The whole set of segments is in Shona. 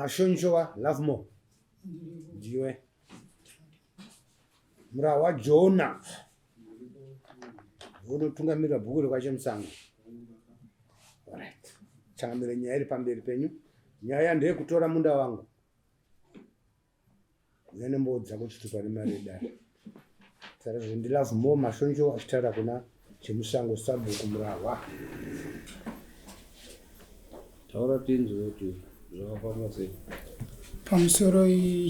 Mashonjowa Lovemore. Ndiwe. Murahwa Jona. Unotungamirira bhuku rekwaChemusango. Alright. Changamire nyaya iri pamberi penyu. Nyaya ndeyekutora munda wangu. Uya nemboo dzako chitupa nemari yedare. Saka zvo ndi love more mashonjo achitaura kuna Chemusango sabhuku Murahwa. Taura tinzwe kuti zvakafamba sei. Pamusoro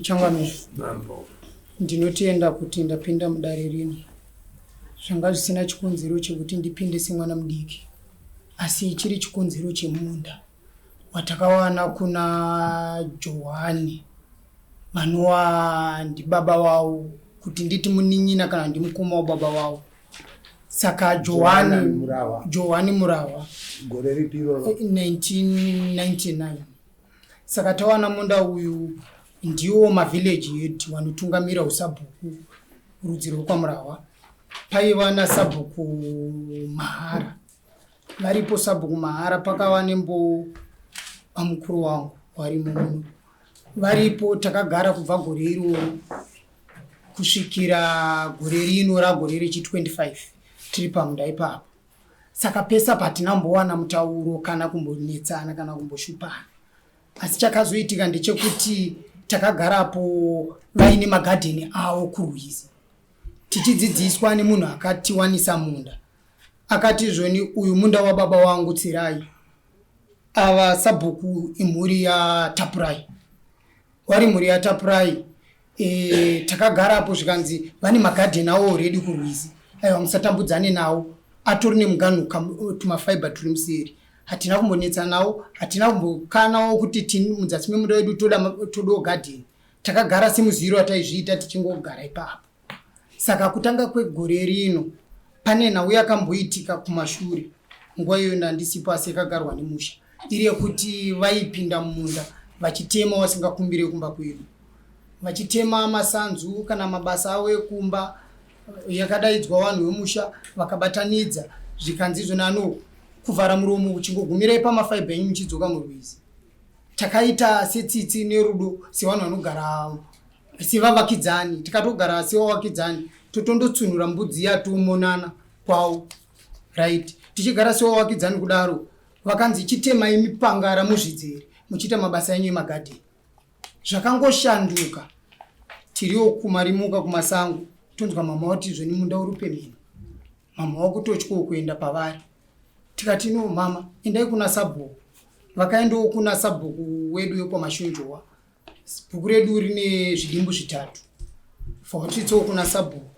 changamire. Mambo. Ndinotenda kuti ndapinda mudare rino. Zvanga zvisina chikonzero chekuti ndipinde semwana mudiki asi chiri chikonzero chemunda. watakawana kuna Johani vanova ndibaba wavo kuti nditi munin'ina kana ndimukoma wababa wavo saka Johani Johani Murahwa gore ripi iroro 1999 saka tawana munda uyu ndiwo mavillage head wanotungamira usabhuku rudzi rwekwaMurahwa paiva nasabhuku Mahara Varipo sabhuku mahara pakava nembo vamukuru wangu varimo muno varipo takagara kubva gore iroro kusvikira gore rino ragore rechi 25 tiri pamunda ipapo saka pese apa hatina kumbowana mutauro kana kumbonetsana kana kumboshupana asi chakazoitika ndechekuti takagarapo vaine magadheni avo kurwizi tichidzidziswa nemunhu akatiwanisa munda Akati zvoni uyu munda wababa wangu Tsirai. Ava sabhuku imhuri yaTapurai. Wari mhuri yaTapurai e, takagarapo zvikanzi vane magadheni awo already kurwizi. Aiwa musatambudzane nawo atori nemuganhu tumafiber turi museri. Hatina kumbonetsa nawo, hatina kumbokanawo kuti mudzasi memunda wedu toda todawo gadheni. Takagara semuziviro ataizviita tichingogara ipapo. Saka kutanga kwegore rino pane nhau yakamboitika kumashure nguva iyoyo ndandisipo asi yakagarwa nemusha iri yekuti vaipinda mumunda vachitema vasingakumbire kumba kwedu vachitema masanzu kana mabasa avo ekumba yakadaidzwa vanhu vemusha vakabatanidza zvikanzi izvona ano kuvhara muromo uchingogumirai pamafaibha enyu muchidzoka murwizi takaita setsitsi nerudo sevanhu vanogara sevavakidzani tikatogara sevavakidzani totondotsunhura mbudzi iya tomonana kwavo right tichigara sevavakidzani kudaro vakanzi chitemai mipangara muzvidzere muchiita mabasa enyu emagadheni zvakangoshanduka tiriwo kumarimuka kumasango tonzwa mama wati zvoni munda uri pemhino mama wakutotyawo kuenda pavari tikati no mama endai kuna sabhuku vakaendawo kuna sabhuku wedu wekwaMashonjowa Bhuku redu rine zvidimbu zvitatu. Vakasvitsawo kuna sabhuku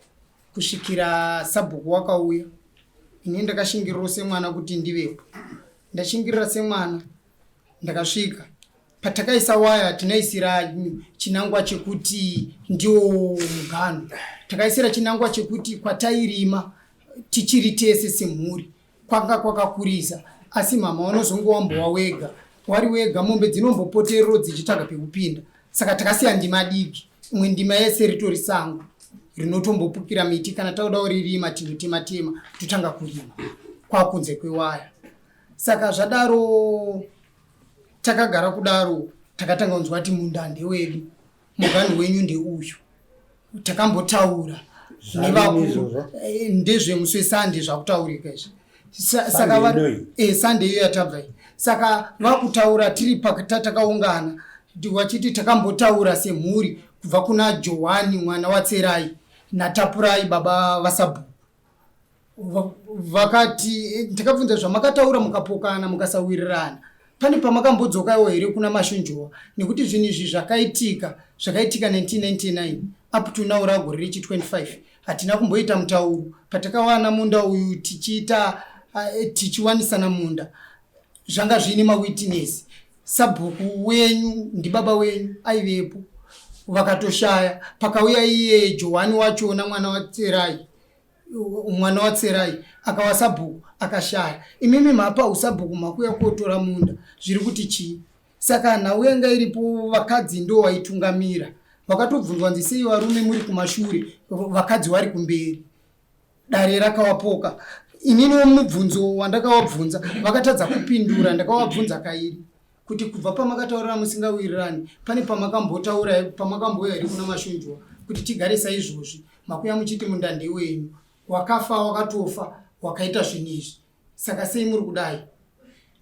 kusvikira sabhuku wakauya. Ini ndakashingirirawo semwana kuti ndivepo. Ndashingirira semwana ndakasvika. Patakaisa waya tinoisira chinangwa chekuti ndiwo muganhu. Takaisira chinangwa chekuti kwatairima tichiri tese semhuri kwanga kwakakurisa asi mhamha unozonge wambowa wega wari wega mombe dzinombopoterero dzichitsvaga pekupinda saka takasiya ndima diki imwe ndima yese ritori sango rinotombopukira miti kana tauda kuririma tinotema tema totanga kurima kwakunze kwewaya saka zvadaro takagara kudaro takatanga kunzwa kuti munda ndewedu muganhu wenyu ndeuyu takambotaura nevakuru eh, ndezvemusi wesande zvakutaurika izvi saka eh, sande iyo yatabva iyi saka vakutaura tiri takaungana vachiti takambotaura semhuri kubva kuna johani mwana watserai natapurai baba vasabhuku Vakati ndakabvunza zvamakataura mukapokana mukasawirirana pane pamakambodzokawo here kuna Mashonjowa nekuti zvinhu izvi zvakaitika zvakaitika 1999 up to now ragore rechi 25 hatina kumboita mutauro patakawana munda uyu tichiita eh, tichiwanisana munda zvanga zviine mawitness sabhuku wenyu ndibaba wenyu aivepo vakatoshaya pakauya iye johani wachona mwana watserai mwana waTserai akawa sabhuku akashaya imimi mapa usabhuku makuya kotora munda zviri kuti chii saka nhau yanga iripo vakadzi ndo waitungamira vakatobvunzwa nzi sei varume muri kumashure vakadzi wari kumberi dare rakawapoka ininiwo mubvunzo wandakawabvunza vakatadza kupindura ndakawabvunza kairi Kuti kubva pamakataurira musingawirirani, pane pamakambotaura pamakambouya here kuna Mashonjowa kuti tigare saizvozvi? Makuya muchiti munda ndewenyu, wakafa wakatofa, wakaita zvinhu izvi, saka sei muri kudai?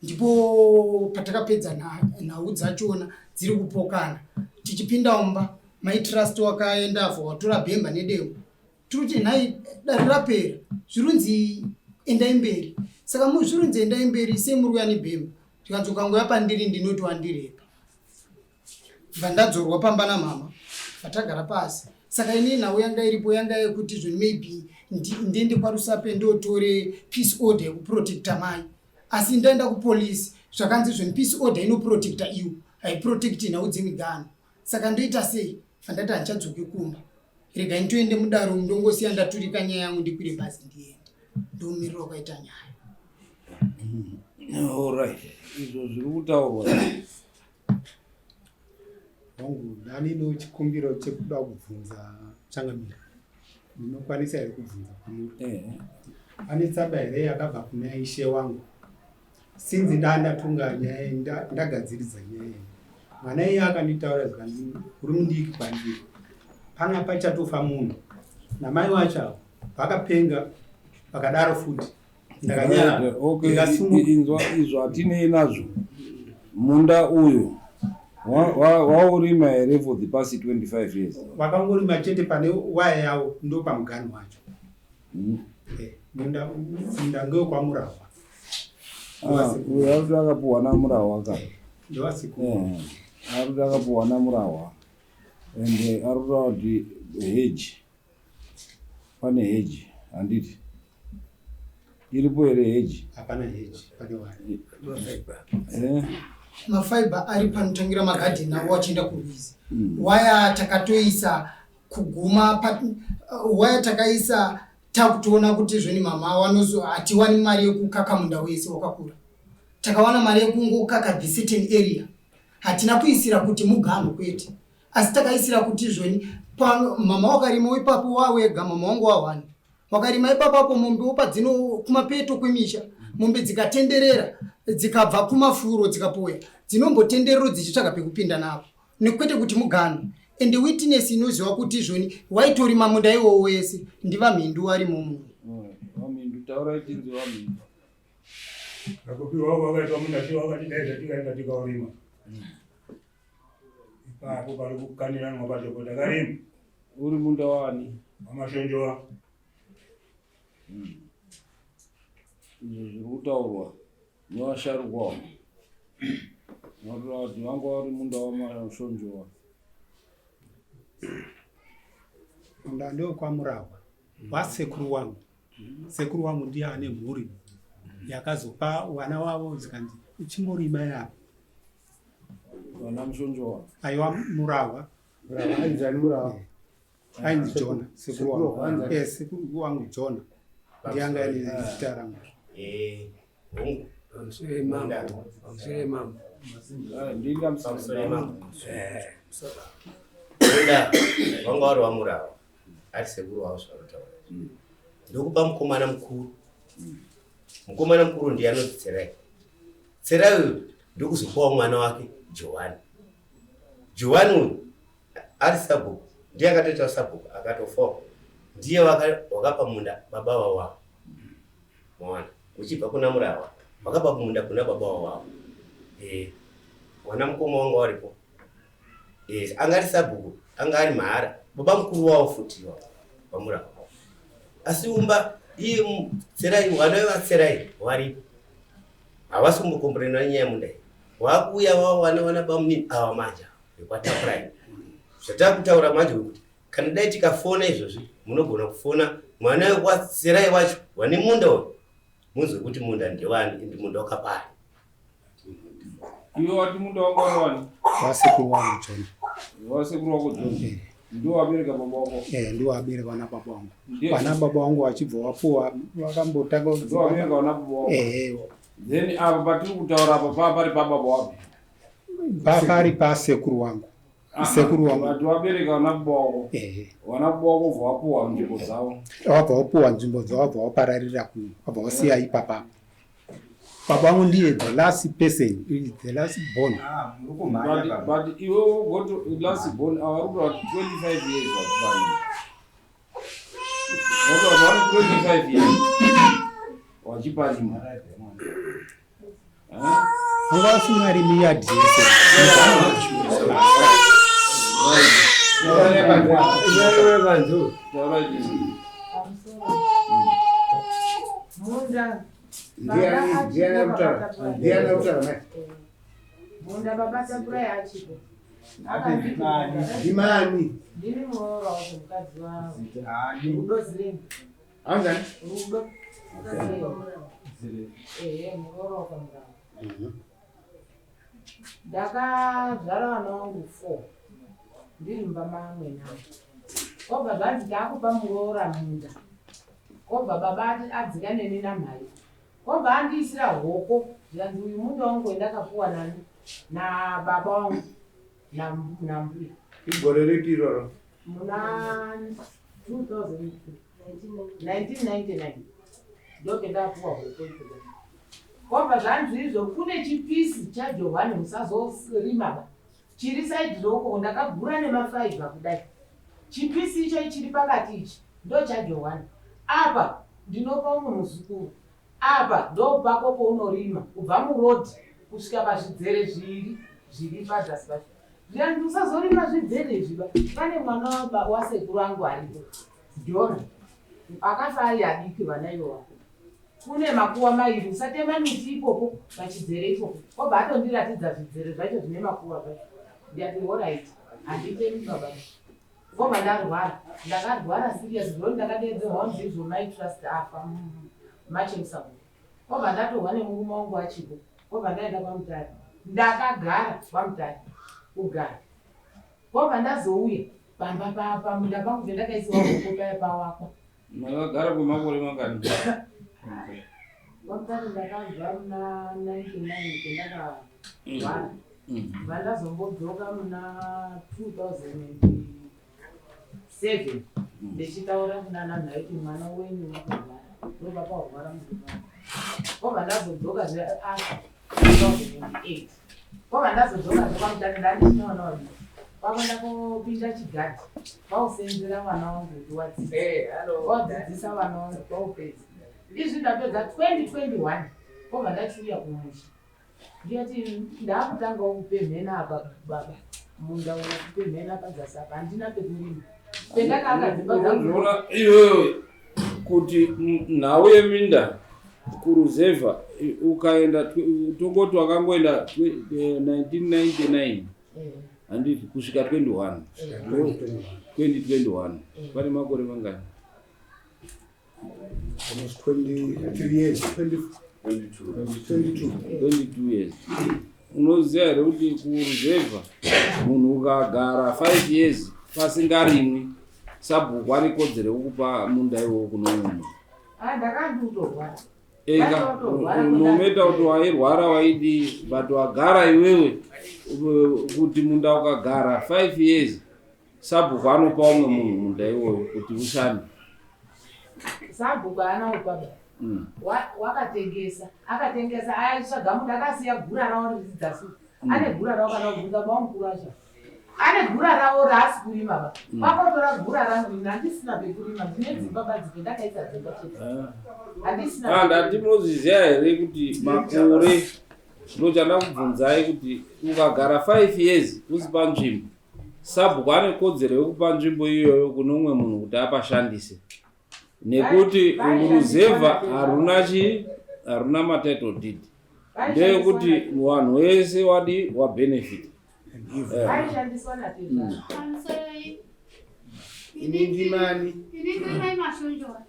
Ndipo patakapedza nhau dzachona dziri kupokana. Tichipinda mumba, Mai Trust wakaenda avo watora bhemba nedemo. Tiri kuti nhai dare rapera, zvirunzi endai mberi. Saka zvirunzi endai mberi, sei muri kuya nebhemba? Tikanzi ukangoya pandiri ndinoti wandirepa. Bva ndadzorwa pamba namama, vatagara pasi. Saka ini nhau yanga iripo yanga yekuti zvinhu maybe ndiende kwaRusape ndotore peace order yekuprotecta mai. Asi ndaenda kupolice zvakanzi zvinhu peace order inoprotecta iwo, haiprotecti nhau dzemiganho. Saka ndoita sei? Vandati handichadzoki kumba, regai nditoende mudaro ndongosiya ndaturika nyaya yangu ndikwire bhazi ndiende. Ndomirira wakaita nyaya. Alright, izvo zviri kutaurwa Wangu, ndani chikumbiro chekuda kubvunza changamire. Ndinokwanisa here kubvunza kwamuri? Pane tsamba here yakabva kuna ishe wangu? Sinzi ndandatunga nyaya, ndagadziridza nyaya iyi. Mwana iye akanditaura zvikanzi uri mudiki kwandiri. Pana pachatofa munhu. Namai wacho avo vakapenga vakadaro futi. Ndakanyarara. Okay, Ndikasimuka. Inzwa, izvo hatinei nazvo. Munda uyu waurima here for the past 25 years? Vakangorima chete pane waya yavo ndo pamuganhu wacho. Munda ngewekwamurahwa. Ah, uyu ari kuti akapuhwa namurahwa ka. Ndewasekuru. Ari kuti akapuhwa namurahwa and ari kutaura kuti hedge, pane hedge, handiti? Iripo here hedge? Hapana hedge, pane waya. Mafiber ari panotangira magadheni avo achienda kurwizi. Waya takatoisa kuguma waya takaisa takutoona kuti zveni mama wanozo hatiwani mari yekukaka munda wese wakakura. Takawana mari yekungokaka the certain area. Hatina kuisira kuti muganho kwete, asi takaisira kuti zvoni mama wakarima ipapo wawega, mama wangu wawani wakarima ipapo apo mombe padzino kumapeto kwemisha, mombe dzikatenderera dzikabva kumafuro dzikapoya dzinombotenderero dzichitsvaga pekupinda napo, nekwete kuti muganho. Ende witness inoziva kuti zvoni waitorima munda iwowo wese ndivamhindu warimo muno. Vamhindu, taurai tinzwe vamhindu. Vakupiwa wakaitwa munda chiwa wakati dai zvatikaenda tikaurima. Ipapo pari kukaniranwa pacho kuti takarima. Uri munda wani? Wamashonjowa. Izvo zviri kutaurwa nevasharukwa vanotaura kuti vanga vari munda wamashonjowa. Munda ndewekwamurahwa wasekuru wangu. Sekuru wangu ndiye ane mhuri yakazopa vana wavo zikanzi chingorima yapo. Vana Mushonjowa? Aiwa, Murahwa. Murahwa ainzi ani Murahwa? Ainzi Jona. Sekuru Sekuru wangu. wangu. Sekuru wangu Jona ndiye anga ane zita rangu. Hongu. Pamusoro mambo, pamusoro mambo. Ndinga Pamusoro mambo. Munda wanga wari wamurahwa, ari sekuru wavo zvavanotaura. Ndokupa mukomana mukuru. Mukomana mukuru ndiye anonzi Tserai. Tserai uyu ndokuzopawo mwana wake Johani. Johani uyu ari sabhuku, ndiye akatoita sabhuku akatofawo. Ndiye wakapa munda baba wawavo. Mawana uchibva kuna Murahwa wakapa munda kuna baba wawavo. Wana mukoma wanga waripo. Anga ari sabhuku, anga ari mahara, baba mukuru wavo futi iwawo vaMurahwa. Asi umba iye Tserai, wana vevaTserai waripo. Havasi kumbokomborena nenyaya yemunda iyi. Wakuuya wavo vana vana bamunini ava manje vekwaTapurai. Zvatakutaura manje kuti kana dai tikafona izvozvi munogona kufona mwana wekwaTserai wacho wane munda uyu munzwe kuti munda ndewani ende munda wakapani. Iwe wati munda wanga uri wani? Wasekuru wangu Jona. Wasekuru wako Jona. Ndiwo wabereka baba wako? Ndiwo wabereka vana baba wangu. Vana baba wangu vachibva wapuwa vakambotanga Ndiwo wabereka vana baba wako? Then apa patiri kutaura apa paa pari pababa wapi? Pari pasekuru wangu. Sekuru wangu. Vati wabereka vana baba wako. Vana baba wako vobva wapuwa nzvimbo dzavo. Wabva wapuwa nzvimbo dzavo, wabva wapararira kuno, wabva wasiya ipapa. Baba vangu ndiye the last person, the last born. Ah, muri kumhanya But, baba. but iwe goto last born ava uri kureva kuti 25 years wachiparima. Wakuti vari 25 years wachiparima. Eh? Vanga vasingarimi yadhi yese. Taura chii? Munda. Ndiani ndiani ari kutaura? Ndiani ari kutaura mai? Munda baba Takurai achipo. Ndimani? Ndini muroora wacho mukadzi wangu. Ani. Rudo Zireni. Anzani? Rudo. Zireni. Ehe, muroora wakamuramba. Ndakazvara vana vangu 4. Ndiri mumba mamwe navo. Kobva zvanzi ndakupa muroora munda. Kobva baba adzika neni namhai. Kobva andiisira hoko. Zvikanzi uyu munda wangu wendakapuwa nani? Nababa wangu. Nambuya. Igore ripi iroro? Muna 2000 1999 ndopendapuwa hoko ikoko. Kobva zvanzi izvo kune chipisi chaJohani musazorima ba. Chiri saidhi roko ndakagura nemafaibha kudai. Chipisi icho chiri pakati ichi ndo chaJohani. Apa ndinopa umwe muzukuru. Apa ndopako pounorima kubva murodhi kusvika pazvidzere zviri zviri pazasi pacho. Zvikanzi usazorima zvidzere izvi ba. Pane mwana wasekuru angu aripo. Jona. Akafa ari adiki vana ivo. Kune makuwa mairi usatema miti ipopo pachidzere ipopo. Obva atondiratidza zvidzere zvacho zvine makuwa zvacho. Ndikati alright, handitemi baba. Kobva ndarwara. Ndakarwara serious zvekuti ndakadeedzerwa kunzi izvo mai Trust afa machemusago. Kobva ndatorwa nemurume wangu achipo. Kobva ndaenda kwaMutare. Ndakagara kwaMutare kugara. Kobva ndazouya pamba pamunda pangu pendakaisiwa hoko paya pawakwa. Makagara kwemakore mangani? Kwamutare ndakabva muna 99 pendakarwara. Bva ndazombodzoka muna 2007 ndichitaura kuna nanhai kuti mwana wenyu wakarwara. Ndobva paurwara murume wangu. Kobva ndazodzoka zve afa 2008. Kobva ndazodzoka zve kwaMutare ndandisina vana vaviri. Kwakuenda kopinda chigadhi. Kwausenzera vana vangu kuti wadzidze. Wadzidzisa vana vangu kwaupedza. Izvi ndapedza 2021. Kobva ndachiuya kumusha. Ndiyati ndakutangawo kupemhena apa baba. Munda uno kupemhena padzasi apa handina pekurima. Pendakaaka dzimba dzangu. Unoona iwewe kuti nhau yeminda kuruzevha ukaenda tongoti wakangoenda 1999 handiti kusvika 21 2021 pane makore mangani? Almost 23 years, 20, 22. 22 years. Unoziva here kuti kuruzevha munhu ukagara 5 years pasingarimwi, sabhuku ane kodzero yekukupa munda iwowo kuno umwe? Ah, ndakandiutorwara. Ega nometa kuti wairwara waidii, but wagara iwewe kuti munda ukagara 5 years sabhuku anopa umwe munhu munda iwoyo kuti ushande. Sabhuku haana kupa. Wakatengesa, akatengesa aitsvaga munhu akasiya gura ravo riri dzasi. Ane gura ravo kana kubvunza baba mukuru acho. Ane gura ravo raasi kurima ba. Kwakotora gura rangu ini handisina pekurima ndine dzimba badzi pendakaisa dzimba chete. Handisina. Ah, ndati munozviziva here kuti makore ndochanda kubvunzai kuti ukagara 5 years usi panzvimbo, sabhuku ane kodzero yekupa nzvimbo iyoyo kune umwe munhu kuti apashandise, nekuti ruzevha haruna chi haruna matitle deed, ndeyekuti vanhu vese wadi wabenefit. Vaishandiswa natezvara. Pamusoro. Ini ndimani? Ini ndiri mai Mashonjora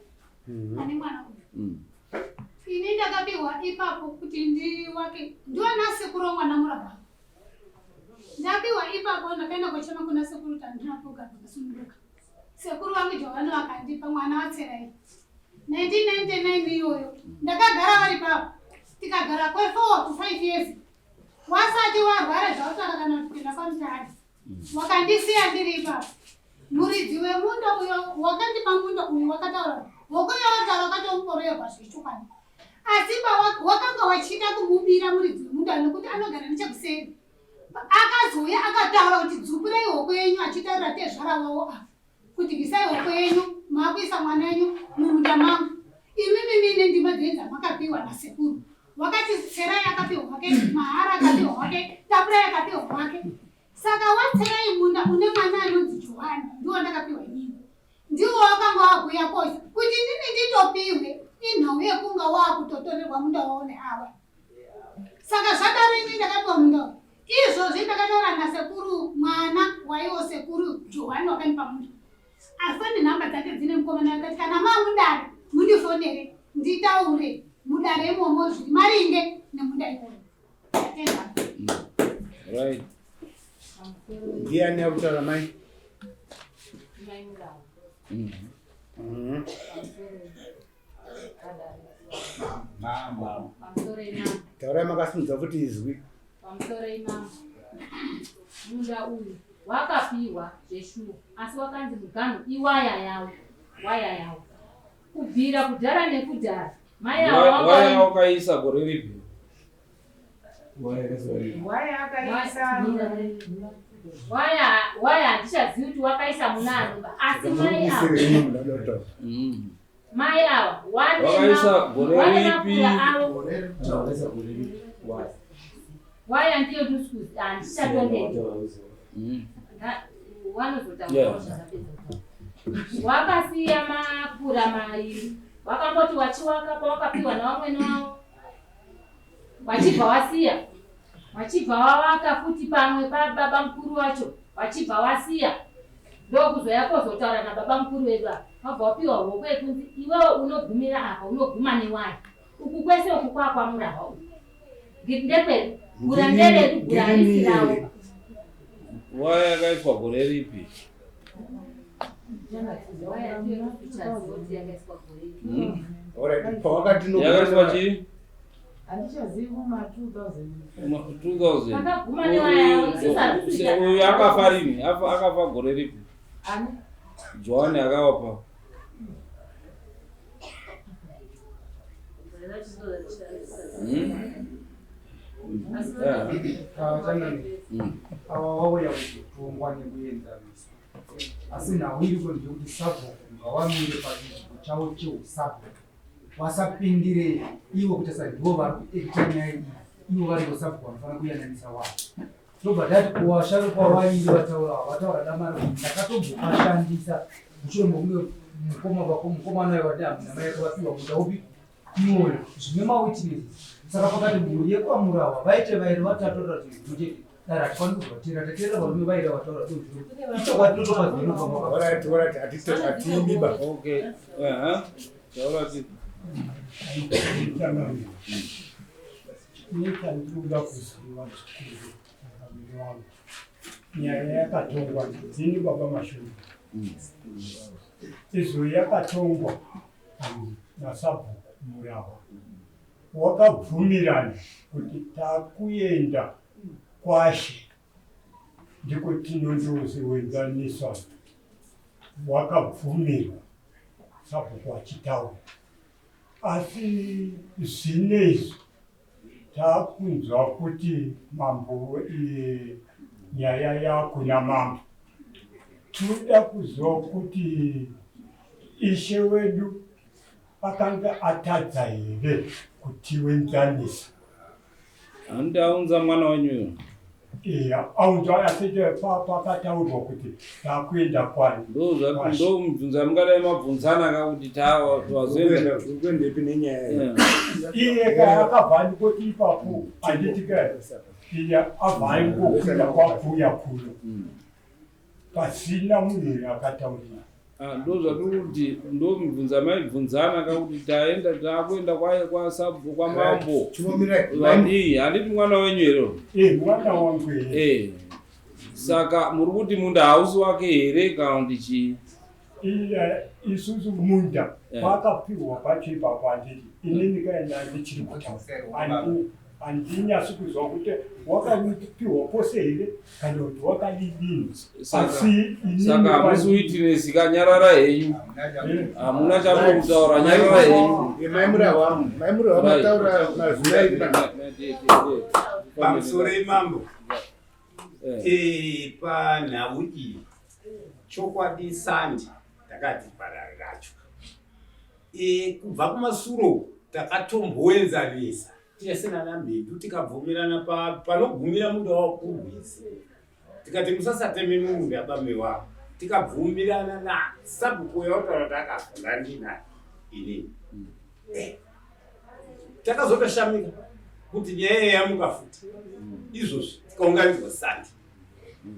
ane mwana uyu. Ini ndakapiwa ipapo kuti ndiwake ndiwana sekuru wamwana murapa. Ndapiwa ipapo ndakaenda kochema kuna sekuru kuti handina kugara ndakasununguka. Sekuru vangu Johani vakandipa mwana waTserai. 1999 iyoyo ndakagara vari papo tikagara kwe 4 to 5 years wasati warwara zvautaka kana kuti kuenda kwaMutare wakandisiya ndiri ipapo. Muridzi wemunda uyo wakandipa munda uyu wakataura wokuyo wakataura wakatomuporerwa zvechokwadi. Asi wakanga wachida kumubira muridzi wemunda nekuti anogara nechekuseri. Akazouya akataura kuti dzukurai hoko yenyu achitaurira tezvara wavo ava kuti bvisai hoko yenyu maakuisa mwana wenyu mumunda mangu. Imimi mine ndima dzenyu dzamakapiwa nasekuru. Wakati Tserai akapiwa wake, Mahara akapiwa wake, Tapurai akapiwa wake. Saka waTserai munda une mwana anonzi Johani ndiwo ndakapiwa inini. Ndiwo wakanga wakuuya koisa kuti inini nditopiwe inhau yekunga wakutotorerwa munda wawo neava. Saka zvadaro ini ndakapiwa munda uyu. Izvozvi ndakataura nasekuru mwana waiwo sekuru Johani wakanipa munda. Afoni nhamba dzake dzine mukomana akati kana maamudare mundifonere nditaure mudare imomo zviri maringe nemunda iwoyo. Tatenda. Right. Ndiani akutaura mai? Taurai makasimudza futi izwi. Pamusoro imambo. Munda uyu wakapiwa zveshuwa asi wakanzi muganhu iwaya yawo waya yawo kubvira kudhara nekudhara mai ava Waya wakaisa gore ripi? Waya akaisa waya waya handichazivi kuti wakaisa munani asi mai ava mai ava Wakaisa gore wane ripi? makura avo waya ndiyo tuskuzi handichatondei Yeah. wakasiya makura mairi wakamboti wachiwaka pawakapiwa navamwene wavo wachibva wasiya wachibva wawaka futi pamwe pababa mukuru wacho wachibva wasiya ndokuzoya kozotaura nababa mukuru wedu apa wabva wapiwa hoko yekunzi iwewe unogumira apa unoguma newaya uku kwese uku kwakwamurahwa uku ndekwedu gura nderedu gura harisi ravo. Waya yakaiswa gore ripi? Waya ndiyo tichaziva yakaiswa gore ripi. Alright, pawakati no Yakaiswa chii? Handichazivi kuma 2000. 2000. Pakaguma newaya yavo, isusu hatisi Uyu akafa rini? Akafa gore ripi? Ani? Johani akawapa. Ava vauya kuzotongwa nekuenzaniswa asi nhau iriko ndeyekuti sabhuku ngavamire pachinzvimbo chavo cheusabhuku vasapindire ivo kuti sa ndivo vari kuekita nyaya iyi ivo vari kusabhuku vanofanira kuyananisa vanhu tobva tati kuvasharukwa vaviri vataura vataura damari kuti ndakatombopashandisa mushure mokunge mukoma vako mukomana uyo vati hamuna mai vapiwa munda upi iwoyo zvine mawitnesses saka pakati mhuri yekwamurawa vaite vairi vatatu ratati dara hatikwanisi kuvatera tateerera varume vairi vataura ichokwadi totopaziva. Alright, alright, hatiimiba. Okay. Taura ti. Nyika ndinoda kuziva zvikuru changamire wangu. Nyaya yakatongwa ndini baba Mashuru. Izvo yakatongwa nasabhuku Murawa. Wakabvumirana kuti takuenda kwashe ndiko tinondoziwenzaniswa. Wakabvumirwa sabhuku achitaura. Asi zvinezvi takunzwa kuti mambo nyaya yakuna mambo. Tinoda kuziva kuti ishe wedu akanga atadza here kutiwenzanisa. Hanti aunza mwana wenyu uyo? Iya, aunza asi pakataurwa kuti takuenda kwani. Ndo mubvunzo yamungadai mabvunzana ka kuti tawazoenda. Kuendepi nenyaya iyi? Iye ka akabva andikoti ipapo anditi ka iye abva aingokwira kwakuya kuno pasina munhu akataurira. Ndo zvatiri kuti ndo mibvunzo yamaibvunzana ka kuti taenda takuenda kwasabhuku kwamambo. Vadii handiti mwana wenyu here? Mwana wangu here. Saka muri kuti munda hausi wake here kana kuti chii? Iye isusu munda pakapiwa pacho ipapo handiti inini kaenda ndichiri kutaura. Handinyasi kuzwa kuti wakapiwa pose here kana kuti wakadidini. Asi saka hamusi witness kanyarara henyu. Hamuna chamuri kutaura nyarara henyu. Mai Murahwa, Mai Murahwa mataura mazwi Pamusoro imambo. Eh, panhau iyi chokwadi sandi takati parari racho e, kubva kumasuro takatomboenzanisa tese nana mhindu tikabvumirana panogumira munda wakurwizi tikati musasateme munda bame wavo tikabvumirana na sabhuku yautaura kuti akafa ndandinaye inini eh. Takazotoshamika kuti nyaya yamuka futi izvozvi tikaunganidzwa sandi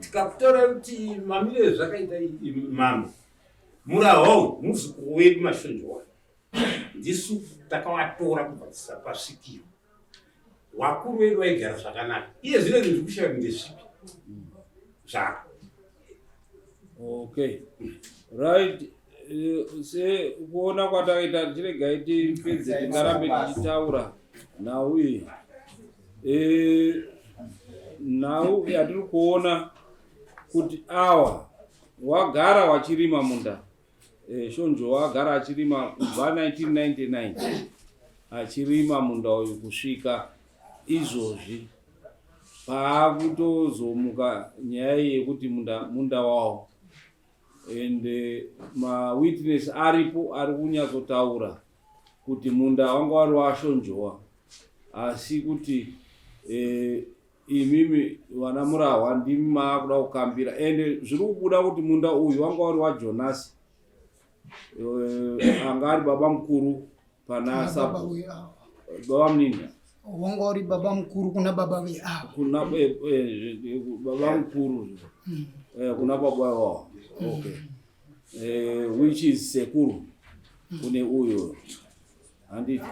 tikakutora kuti mamire ezvakaita mambo murahwa muzukuru wedu mashonjowa ndisu takawatora kubva pasvikiro wakuru wedu vaigara zvakanaka iye zvino ndiri kushaya kuti ndezvipi zvako. Okay, right. Sekuona kwatakaita, chiregai tipedze, tingarambe tichitaura nhau iyi. Nhau yatiri kuona kuti awa wagara wachirima munda, Shonjo wagara achirima kubva 1999 achirima munda uyu kusvika izvozvi paakutozomuka nyaya iyi yekuti munda wawo, and mawitness aripo ari kunyatsotaura kuti munda wanga wari washonjowa, asi kuti imimi vana Murahwa ndimi maakuda kukambira, ende zviri kubuda kuti munda uyu wanga uri waJonasi, anga ari baba mukuru pana sabu baba munini. Wanga uri baba mukuru kuna baba veava. Kuna baba mukuru kuna baba vavo, okay, which is sekuru kune uyo, handiti?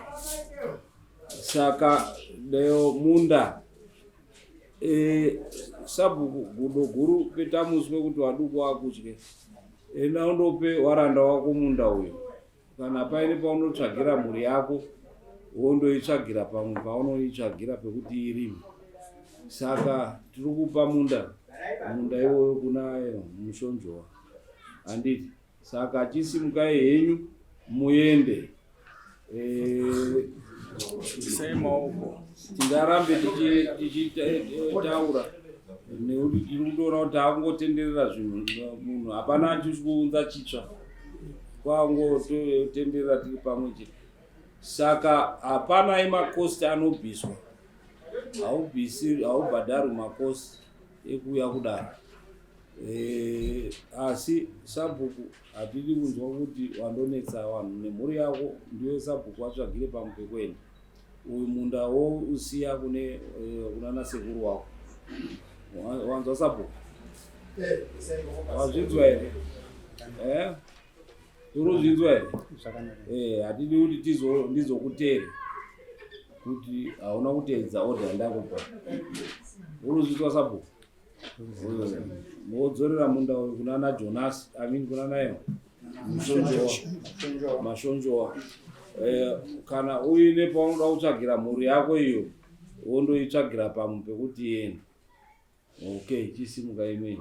Saka leo munda, sabhuku, gudo guru petamuswe kuti waduku wakutye, enda undope waranda wako munda uyo. Kana paine paunotsvagira mhuri yako, wondoitsvagira pamwe paunoitsvagira pekuti irime. Saka tiri kupa munda iwoyo kuna Mushonjowa, handiti? Saka chisimukai henyu muende. Tingarambe tichitaura nekuti tiri kutoona kuti takungotenderera zvinhu, munhu hapana achisi kuunza chitsva, kwangotenderera tiri pamwe chete. Saka hapana emacost anobviswa, haubvisi, haubhadharwi macost ekuuya kudaro. Asi sabhuku hatidi kunzwa kuti wandonetsa vanhu nemhuri yako. Ndiwe sabhuku, watsvagire pamwe pekuenda uyu munda wousiya kune kunana sekuru wako. Wanzwa sabhuku? Wazvinzwa here? Uri kuzvinzwa here? Hatidi kuti ndizokutere kuti hauna kuteedza order yandakupa. Uri kuzvinzwa, sabhuku? Modzorera munda uyu kunana Jonas, I mean kuna nayo Mushonjowa, Mashonjowa. Kana uine paunoda kutsvagira mhuri yako iyo, wondoitsvagira pamwe pekuti iende. Okay, chisimuka imweni.